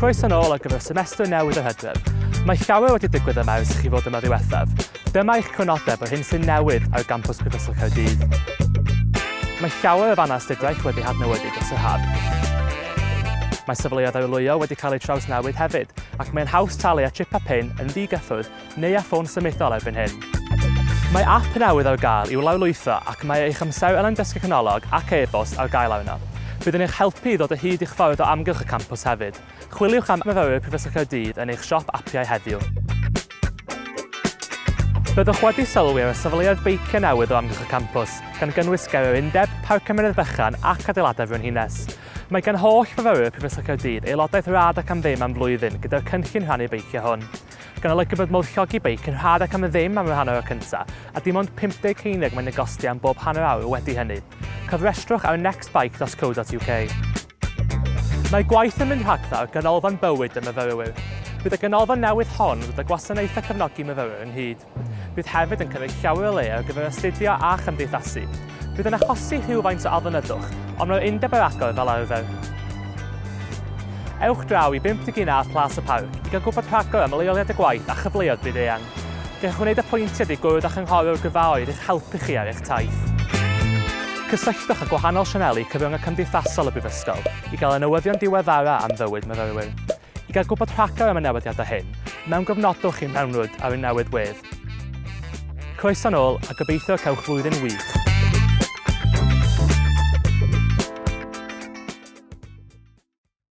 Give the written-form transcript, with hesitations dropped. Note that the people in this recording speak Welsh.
Croeso nôl ar gyfer semester newydd yr hydref. Mae llawer wedi digwydd yma ers i chi fod yma ddiwethaf. Dyma eich crynodeb o'r hyn sy'n newydd ar gampws Prifysgol Caerdydd. Mae llawer o fannau astudiaeth wedi hadnewyddu dros yr haf. Mae safleoedd arlwyo wedi cael eu trawsnewid hefyd, ac mae'n haws talu â chip a pin yn ddi-gyffwrdd neu â ffôn symudol erbyn hyn. Mae ap newydd ar gael i'w lawrlwytho ac mae eich amserlen dysgu canolog ac e-bost ar gael arno. Bydd yn eich helpu i ddod o hyd i'ch ffordd o amgylch y campws hefyd. Chwiliwch am Myfyrwyr Prifysgol Caerdydd yn eich siop apiau heddiw. Byddwch wedi sylwi ar y safleoedd beiciau newydd o amgylch y campws, gan gynnwys ger yr Undeb, Parc Cymuned Bychan ac Adeiladau Frenhines. Mae gan holl fyfyrwyr Prifysgol Caerdydd aelodaeth rhad ac am ddim am flwyddyn gyda'r cynllun rhannu beiciau hwn. Gan olygu bod modd llogi beic yn rhad ac am ddim am yr hanner awr cyntaf, a dim ond 50 ceiniog mae'n ei gostio am bob hanner awr wedi hynny. Cofrestrwch ar nextbike.co.uk. Mae gwaith yn mynd rhagddo ar Ganolfan Bywyd y Myfyrwyr. Bydd y ganolfan newydd hon yn dod â gwasanaethau cefnogi myfyrwyr ynghyd. Bydd hefyd yn cynnig llawer o le ar gyfer astudio a chymdeithasu. Bydd yn achosi rhywfaint o aflonyddwch, ond mae'r undeb ar agor fel arfer. Ewch draw i 51A Plas y Parc i gael gwybod rhagor am leoliad y gwaith a chyfleoedd byd-eang. Gallwch wneud apwyntiad i gwrdd â chynghorwr gyrfaoedd i'ch helpu chi ar eich taith. Cysylltwch â gwahanol sianeli cyfryngau cymdeithasol y Brifysgol i gael y newyddion diweddara am fywyd myfyrwyr. I gael gwybod rhagor am y newidiadau hyn, mewngofnodwch i'n mewnrwyd ar y newydd wedd. Croeso nôl a gobeithio cewch flwyddyn wych!